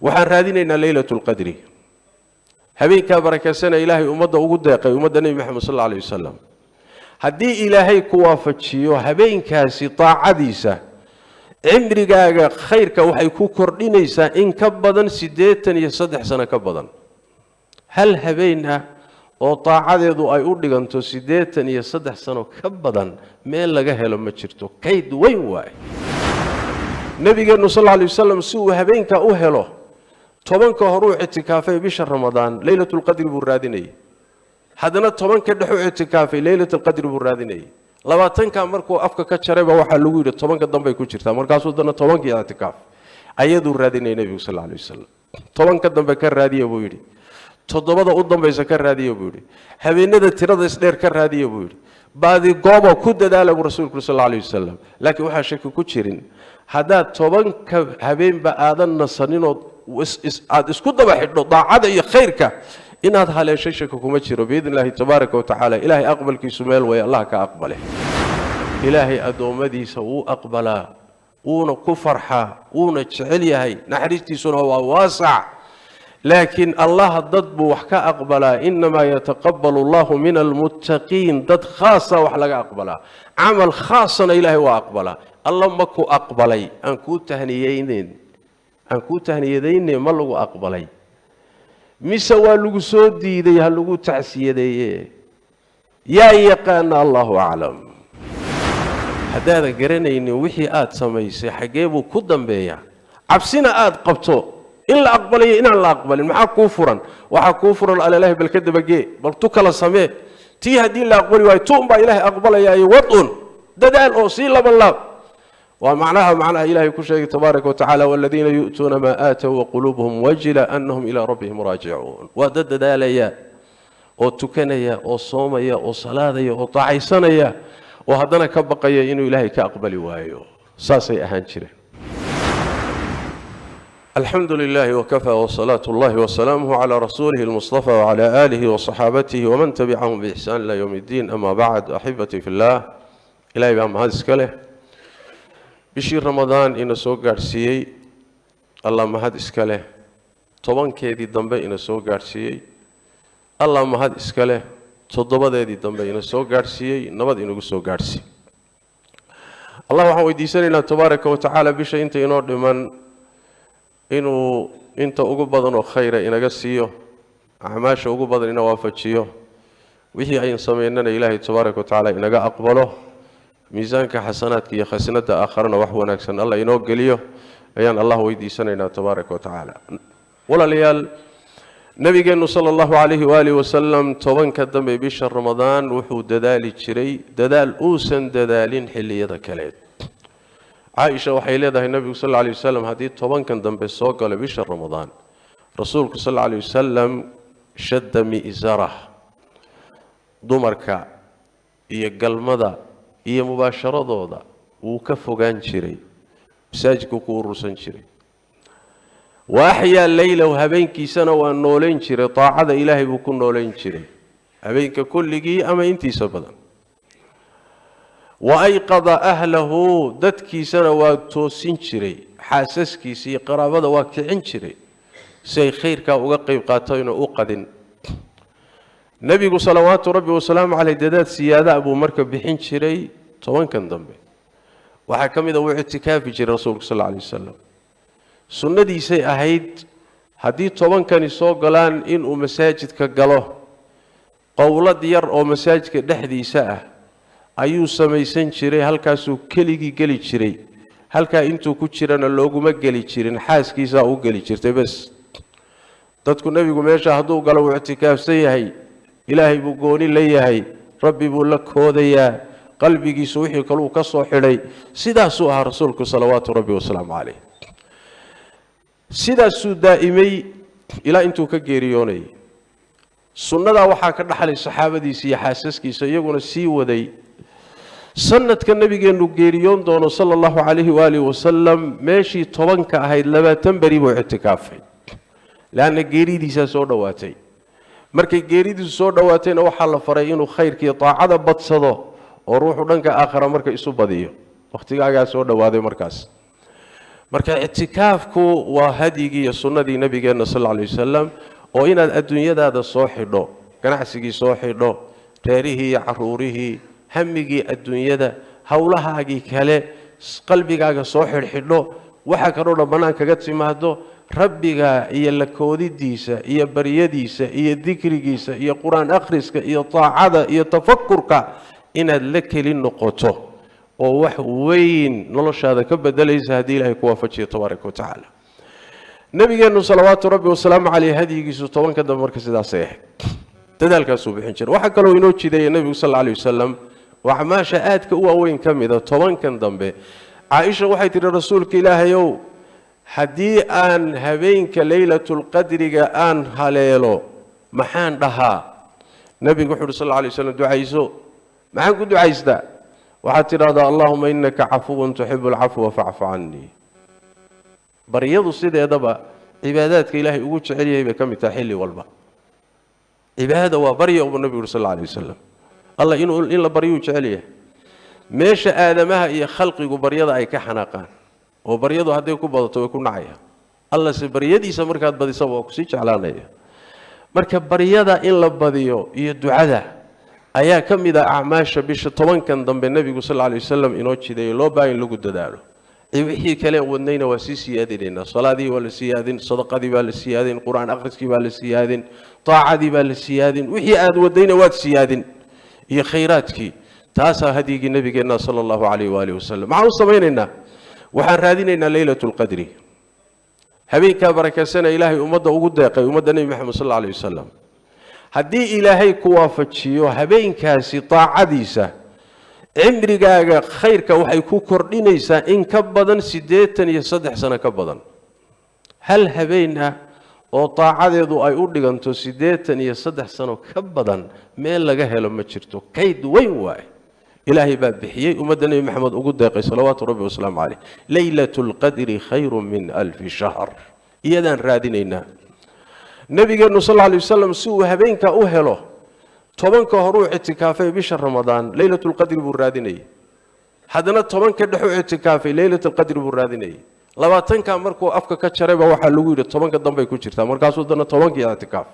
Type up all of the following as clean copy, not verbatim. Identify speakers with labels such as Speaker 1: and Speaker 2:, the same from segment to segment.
Speaker 1: Waxaan raadinaynaa Leylat Lqadri, habeenkaa barakaysana Ilaahay ummadda ugu deeqay, ummadda Nebi Maxamed sal alla alay wasalam. Haddii Ilaahay ku waafajiyo habeenkaasi daacadiisa, cimrigaaga khayrka waxay ku kordhinaysaa in ka badan 83 sano ka badan. Hal habeen ah oo daacadeedu ay u dhiganto 83 sano ka badan meel laga helo ma jirto. Kayd weyn waaye. Nabigeennu sal alla alay wasalam si uu habeenkaa u helo, 10-ka horuu ictikaafay bisha Ramadaan, Leylatulqadri buu raadinayay. Haddana 10-ka dhexuu ictikaafay, Leylatulqadri buu raadinayay. 20-ka markuu afka ka jarayba waxaa lagu yidhi 10-ka dambey ku jirtaa. Markaasuu dana 10-kii ictikaaf ayaduu raadinayay nebigu sal alla alay wasalam. 10-ka dambe ka raadiya buu yidhi, toddobada u dambaysa ka raadiya buu yidhi, habeenada tirada isdheer ka raadiya buu yidhi, baadi gooba ku dadaala buu rasuulku sal alla alay wasalam. Laakiin waxaa shaki ku jirin, haddaad 10-ka habeenba aadan nasaninood aada isku daba xidho daacada iyo khayrka, inaad haleeshay shaki kuma jiro, biidni illaahi tabaaraka wa tacaala. Ilaahay aqbalkiisu meel way, Allah ka aqbale. Ilaahay addoommadiisa wuu aqbalaa, wuuna ku farxaa, wuuna jecel yahay, naxariistiisuna waa waasac. Laakiin Allah dad buu wax ka aqbalaa. Innamaa yataqabalu allahu min almuttaqiin. Dad khaasa wax laga aqbalaa, camal khaasana Ilaahay waa aqbalaa. Alla ma ku aqbalay? Aan kuu tahniyeynen, aan kuu tahniyadayne, ma lagu aqbalay mise waa lagu soo diiday? Ha lagu tacsiyadeeye. Yaa yaqaana? Allahu aclam. Haddaadan garanaynin wixii aad samaysay xaggee buu ku dambeeyaa, cabsina aad qabto in la aqbalayo inaan la aqbalin, maxaa kuu furan? Waxaa kuu furan alalahi, bal ka dabagee, bal tu kala samee. Tii haddii la aqbali waayo, tu unbaa Ilaahay aqbalayaayo. Wad un dadaal oo sii laban laab. Waa macnaha Ilahay ku sheegay tabaaraka wa tacala: waladiina yu'tuuna maa aatow waquluubuhum wajila anahum ilaa rabbihim raajicuun. Waa dad dadaalaya oo tukanaya oo soomaya oo salaadaya oo daacaysanaya oo haddana ka baqaya inuu Ilaahay ka aqbali waayo. Saasay ahaan jireen. Alxamdu lilahi wkafى wsalaatu اllahi wsalaamuh clى rasuulihi اlmuصطafى wclى alihi wصaxaabatihi wman tabicahum biixsaan ila ywm اddiin. Ama bacd, axibatii fi llah, Ilahay baa mahad iska leh bishii Ramadaan ina soo gaadhsiiyey. Allah mahad iska leh 10-keedii dambe ina soo gaadhsiiyey. Allah mahad iska leh toddobadeedii dambe ina soo gaadhsiiyey, nabad inagu soo gaadhsiiyey. Allah waxaan weydiisanaynaa tabaaraka wa tacaala bisha inta inoo dhiman inuu inta ugu badan oo khayra inaga siiyo, acmaasha ugu badan ina waafajiyo, wixii ayn samaynana Ilaahay tabaaraka wa tacaala inaga aqbalo, miisaanka xasanaadka iyo khasnada aakharana wax wanaagsan Allah inoo geliyo ayaan Allah weydiisanaynaa tabaaraka wa tacaala. Walaalayaal, nabigeennu sala allahu calayhi waaalih wasalam 10-ka dambe bisha Ramadaan wuxuu dadaali jiray dadaal uusan dadaalin xilliyada kaleed. Caaisha waxay leedahay, nebigu sal alla alay wasalam haddii 10-kan dambe soo galo bisha Ramadaan, rasuulku sal alla alay wasalam shadda mi'sarah, dumarka iyo galmada iyo mubaasharadooda wuu ka fogaan jiray, masaajidkuu ku urursan jiray. Wa axyaa leylahu, habeenkiisana waa noolayn jiray, daacada Ilaahay buu ku noolayn jiray habeenka kulligii ama intiisa badan. Wa ayqada ahlahu, dadkiisana waa toosin jiray, xaasaskiisa iyo qaraabada waa kicin jiray si ay khayrkaa uga qayb qaatayna u qadin. Nebigu salawaatu rabbi wasalaamu caleyh dadaad siyaada buu marka bixin jiray 10-kan dambe. Waxaa ka mid a wuu ictikaafi jiray rasuulku sal alla alay wasalam. Sunnadiisay ahayd haddii 10-kani soo galaan inuu masaajidka galo. Qowlad yar oo masaajidka dhexdiisa ah ayuu samaysan jiray, halkaasuu keligii geli jiray. Halkaa intuu ku jirana looguma geli jirin, xaaskiisaa u geli jirtay bes. Dadku nebigu meesha hadduu galo wuu ictikaafsan yahay, Ilaahay buu gooni la yahay, Rabbi buu la koodayaa, qalbigiisu wixii kaluu ka soo xidhay. Sidaasuu ahaa rasuulku salawaatu rabbi wasalaamu calayh. Sidaasuu daa'imay ilaa intuu ka geeriyoonayay. Sunnadaa waxaa ka dhaxlay saxaabadiisa iyo xaasaskiisa, iyaguna sii waday. Sanadka nabigeennu geeriyoon doono sala allahu calayhi waaalih wasalam, meeshii 10-ka ahayd 20 beri buu ictikaafay, leanna geeridiisaa soo dhowaatay. Markay geeridiisu soo dhowaatayna waxaa la faray inuu khayrkiiyo daacada badsado oo ruuxu dhanka aakhara marka isu badiyo. Wakhtigaagaa soo dhowaaday markaas. Marka ictikaafku waa hadyigii iyo sunnadii nabigeenna sal alla alay wasalam, oo inaad adduunyadaada soo xidho, ganacsigii soo xidho, reerihii iyo caruurihii, hamigii adduunyada, howlahaagii kale, qalbigaaga soo xidhxidho, waxa kaloo dhan bannaan kaga timaado, rabbiga iyo lakoodidiisa iyo baryadiisa iyo dikrigiisa iyo qur-aan akhriska iyo taacada iyo tafakurka inaad la keli noqoto, oo wax weyn noloshaada ka bedelaysa haddii Ilahay ku waafajiyo tabaaraka wa tacaala. Nabigeennu salawaatu rabbi wasalaamu caleyh hadyigiisu 10-ka dambe marka sidaasay ahayd, dadaalkaasuu bixin jiray. Waxaa kaloo inoo jideeya nebigu sal alla alay wasalam oo acmaasha aadka u waaweyn ka mida 10-kan dambe. Caaisha waxay tidhi: "Rasuulka Ilaahayow, haddii aan habeenka leylatulqadriga aan haleelo, maxaan dhahaa?" Nebigu wuxu uhi sal alla alay waslam: "Ducayso." "Maxaan ku ducaystaa?" "Waxaad tidhahdaa: اللهم إنك عفو تحب العفو فاعف عني." Baryadu sideedaba cibaadaadka Ilaahay ugu jecel yahay bay ka mid tahay. Xilli walba cibaadada waa barya buu nebigu uri sal alla alay wasalam. Allah inuu in la baryuu jecel yahay. Meesha aadamaha iyo khalqigu baryada ay ka xanaaqaan oo baryadu hadday ku badato way ku nacayaan, Alla se baryadiisa markaad badisaba waa kusii jeclaanaya. Marka baryada in la badiyo iyo ducada ayaa ka mid ah acmaasha bisha 10-kan dambe nebigu sal alla alay wasalam inoo jideeyo, loo baahan in lagu dadaalo. Wixii kale wadnayna waa sii siyaadinaynaa. Salaadii waa la siyaadin, sadaqadii baa la siyaadin, qur-aan akhriskii baa la siyaadin, taacadii baa la siyaadin. Wixii aad wadayna waad siyaadin iyo khayraadkii. Taasaa hadyigii nabigeenna sala allahu calayh waaalih wasalam. Maxaan u samaynaynaa? Waxaan raadinaynaa leylat lqadri, habeenkaa barakaysanee Ilaahay ummadda ugu deeqay, ummadda Nebi Maxamed sal alla alay wasalam. Haddii Ilaahay ku waafajiyo habeenkaasi taacadiisa, cimrigaaga khayrka waxay ku kordhinaysaa in ka badan 83 sano ka badan. Hal habeen ah oo taacadeedu ay u dhiganto 83 sano ka badan meel laga helo ma jirto. Kayd weyn waaye Ilaahay baa bixiyey, ummadda Nebi Maxamed ugu deeqay salawaatu rabbi wasalaamu caleyh. ليلة القدر خير من ألف شهر, iyadaan raadinaynaa. Nabigeennu sal alla alay wasalam si uu habeenka u helo, 10-ka horuu ictikaafay bisha Ramadaan, leylatulqadri buu raadinayay. Haddana 10-ka dhexuu ictikaafay, leylatulqadri buu raadinayay. 20-ka markuu afka ka jarayba waxaa lagu yidhi 10-ka dambay ku jirtaa. Markaasuu dana 10-kii ictikaaf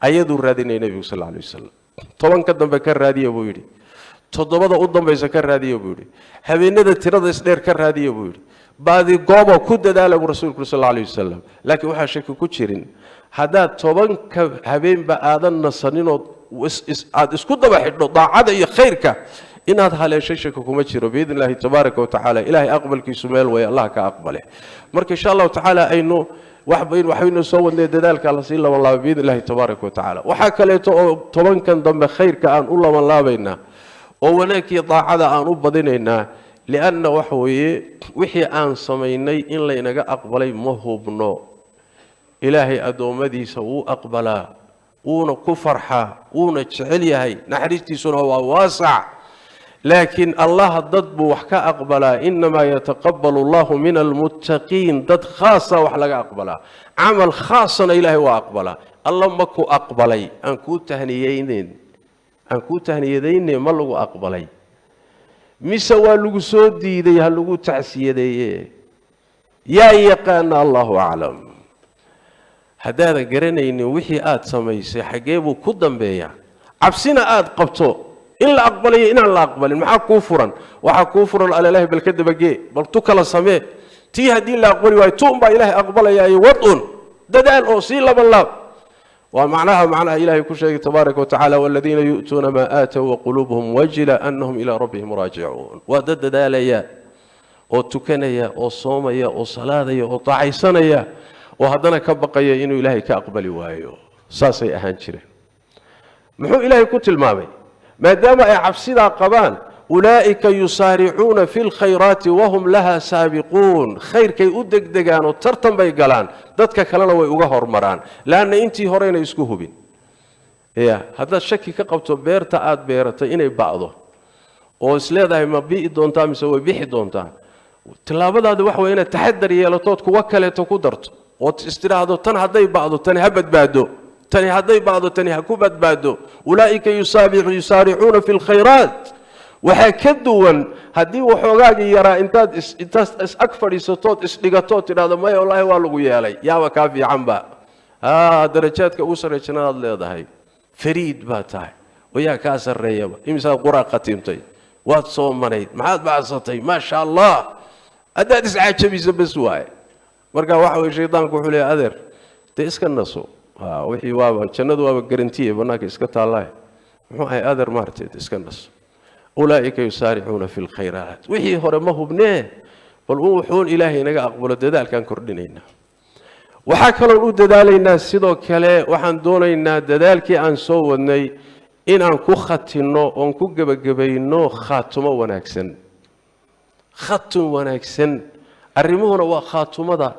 Speaker 1: ayaduu raadinayay nebigu sal alla alay wasalam. 10-ka dambe ka raadiya buu yidhi, toddobada u dambaysa ka raadiya buu yidhi, habeenada tirada isdheer ka raadiya buu yidhi, baadi gooba ku dadaala buu rasuulku sal alla alay wasalam. Laakiin waxaa shaki ku jirin, haddaad 10-ka habeenba aadan nasaninood aada isku daba xidho daacada iyo khayrka, inaad haleeshay shaki kuma jiro biidn illahi tabaaraka wa tacaala. Ilahay aqbalkiisu meel way, Allah ka aqbale. Marka insha allahu tacaala aynu waxbaynu soo wadnay, dadaalka lasii laban laabay biidn illahi tabaaraka wa tacaala. Waxaa kaleeto oo 10-kan dambe khayrka aan u laban laabaynaa oo wanaagkii daacada aan u badinaynaa, lianna waxa weeye wixii aan samaynay in laynaga aqbalay ma hubno. Ilaahay addoommadiisa wuu aqbalaa, wuuna ku farxaa, wuuna jecel yahay, naxariistiisuna waa waasac. Laakiin Allah dad buu wax ka aqbalaa. إنما يتقبل الله من المتقين. Dad khaasa wax laga aqbalaa, camal khaasana Ilaahay waa aqbalaa. Alla ma ku aqbalay? Aan kuu tahniyeynen, aan kuu tahniyadayne, ma lagu aqbalay mise waa lagu soo diiday? Ha lagu tacsiyadeeye. Yaa yaqaana? Allahu aclam. Haddaadan garanaynin wixii aada samaysay xaggee buu ku dambeeyaa, cabsina aada qabto in la aqbalayo inaan la aqbalin, maxaa kuu furan? Waxaa kuu furan alalahi, bal ka dabagee, bal tu kala samee. Tii haddii la aqbali waayo, tu unbaa Ilaahay aqbalayaayo. Wad un dadaal oo sii laban laab. Waa macnaha Ilahay ku sheegay tabaaraka wa tacala: والذين يؤتون ما آتوا وقلوبهم وجلة أنهم إلى ربهم راجعون. Waa dad dadaalaya oo tukanaya oo soomaya oo salaadaya oo taacaysanaya oo haddana ka baqaya inuu Ilaahay ka aqbali waayo. Saasay ahaan jireen. Muxuu Ilaahay ku tilmaamay maadaama ay cabsidaa qabaan? أولئك يسارعون في الخيرات وهم لها سابقون. Khayrkay u degdegaan oo tartan bay galaan, dadka kalena way uga hormaraan, leanna intii horeyna isku hubin. Ya haddaad shaki ka qabto beerta aada beeratay inay ba'do oo isleedahay ma bi'i doontaa mise way bixi doontaa, tillaabadaadi waxa way inaad taxadar yeelatood kuwa kaleeto ku darto ood istidhaahdo tan hadday ba'do tani ha badbaado, tani hadday ba'do tani ha ku badbaado. أولئك يسارعون في الخيرات. Waxaa ka duwan haddii waxoogaagii yaraa intaad intaas is ag fadhiisatood isdhigatood tidhahdo maya wallaahi waa lagu yeelay, yaaba kaa fiicanba, darajaadka ugu sarreeya jannadaad leedahay, fariid baa tahay, wayaa kaa sarreeyaba, imisaad qur-aan khatiimtay, waad soomanayd, maxaad bacsatay, maasha Allah. Haddaad iscajabiso bas waaye. Marka waxa weye shaydaanku wuxuu leeyahy adeer dee iska naso, wixii waaba jannadu waaba garantiye bannaanka iska taallaay, muxuu ahay adeer maaragtay iska naso. Ulaa'ika yusaaricuuna fi lkhayraat. Wixii hore ma hubnee, bal wuxuun Ilaahay inaga aqbalo dadaalkaan kordhinaynaa. Waxaa kaloon u dadaalaynaa sidoo kale, waxaan doonaynaa dadaalkii aan soo wadnay inaan ku khatinno oon ku gebagabayno khaatumo wanaagsan, khatun wanaagsan. Arrimuhuna waa khaatumada.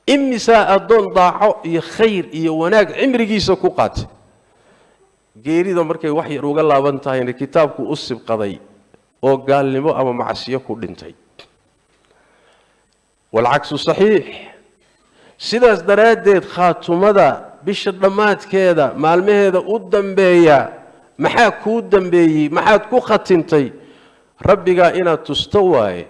Speaker 1: Imisaa addoon daaco iyo khayr iyo wanaag cimrigiisa ku qaatay, geerida markay wax yar uga laaban tahayna kitaabku u sibqaday oo gaalnimo ama macsiyo ku dhintay. Waalcaksu saxiix. Sidaas daraaddeed khaatumada bisha dhammaadkeeda maalmaheeda u dambeeya maxaa kuu dambeeyey, maxaad ku khatintay? Rabbigaa inaad tusto waaye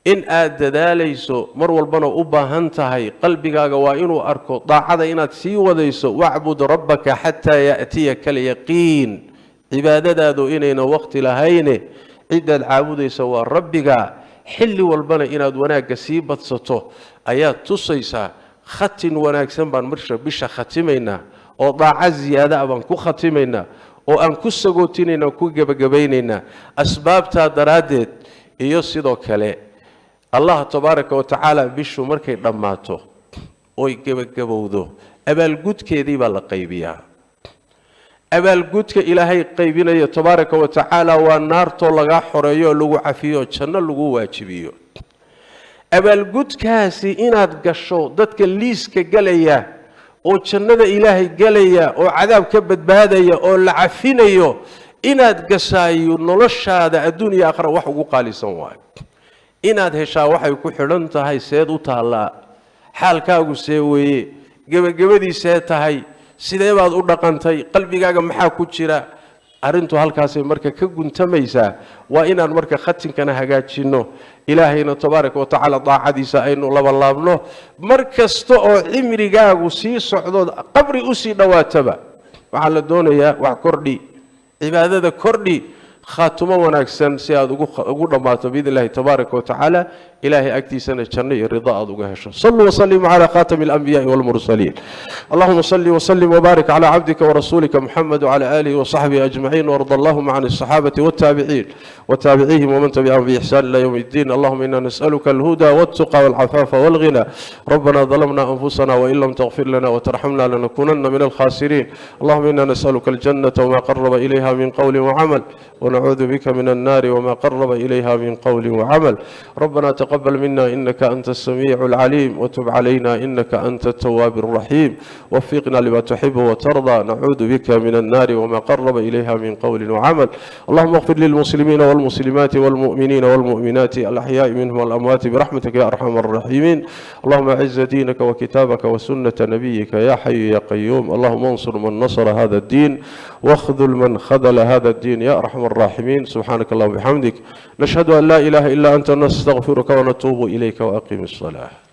Speaker 1: in aad dadaalayso, mar walbana u baahan tahay. Qalbigaaga waa inuu arko daacada inaad sii wadayso. Wacbud rabbaka xataa ya'tiyaka alyaqiin. Cibaadadaadu inayna waqti lahayne, ciddaad caabudaysa waa rabbiga, xilli walbana inaad wanaagga sii badsato ayaad tusaysaa. Khatin wanaagsan baan marsha bisha khatimaynaa oo daaco ziyaada ah baan ku khatimaynaa oo aan ku sagootinaynaa, ku gebagabaynaynaa. Asbaabtaa daraaddeed iyo sidoo kale Allah tabaaraka wa tacaala bishu markay dhammaato oy gebagabowdo abaalgudkeedii baa la qaybiyaa. Abaalgudka Ilaahay qaybinayo tabaaraka wa tacaala waa naartoo lagaa xoreeyo oo lagu cafiyo, janno lagu waajibiyo. Abaalgudkaasi inaad gasho, dadka liiska gelaya oo jannada Ilaahay gelaya oo cadaab ka badbaadaya oo la cafinayo inaad gashaayo, noloshaada adduun iyo aakhira wax ugu qaalisan waayo. Inaad heshaa waxay ku xidhan tahay seed u taallaa, xaalkaagu see weeye, gebagabadiisee tahay, sidee baad u dhaqantay, qalbigaaga maxaa ku jira. Arrintu halkaasay marka ka guntamaysaa. Waa inaan marka khatinkana hagaajinno, Ilaahayna tabaaraka wa tacaala daacadiisa aynu labalaabno. Mar kasta oo cimrigaagu sii socdood qabri usii dhowaataba, waxaa la doonayaa wax kordhi, cibaadada kordhi, khaatumo wanaagsan si aad ugu dhammaato biidn illahi tabaaraka wa tacaala, Ilaahay agtiisana janno iyo rida aad uga hesho. Saluu waslimuu cala khatami alanbiyaai walmursaliin. Allahuma salli wasalim wbaarik cala cabdika warasuulika Muxamed wcala aalihi wasaxbihi ajmaciin, warda allahuma can asaxaabati waltaabiciin wtaabicihim waman tabicahum biixsaan ila yowm اddin. Allahuma ina nas'aluka alhuda waltuqa walcafaafa walghina. Rabbana ظلمنا أنفسنا وإن لم تغفر لنا وترحمنا لنكونن من الخاسرين. اللهم إنا نسألك الجنة وما قرب إليها من قول وعمل، ونعوذ بك من النار وما قرب إليها من قول وعمل. ربنا تقبل منا إنك أنت السميع العليم، وتب علينا إنك أنت التواب الرحيم، وفقنا لما تحب وترضى. نعوذ بك من النار وما قرب إليها من قول وعمل. اللهم اغفر للمسلمين والمسلمات والمؤمنين والمؤمنات الأحياء منهم والأموات برحمتك يا أرحم الراحمين. اللهم أعز دينك وكتابك وسنة نبيك يا حي يا قيوم. اللهم انصر من نصر هذا الدين واخذل من خذل هذا الدين يا أرحم الراحمين. سبحانك اللهم وبحمدك، نشهد أن لا إله إلا أنت، نستغفرك ونتوب إليك، وأقم الصلاة.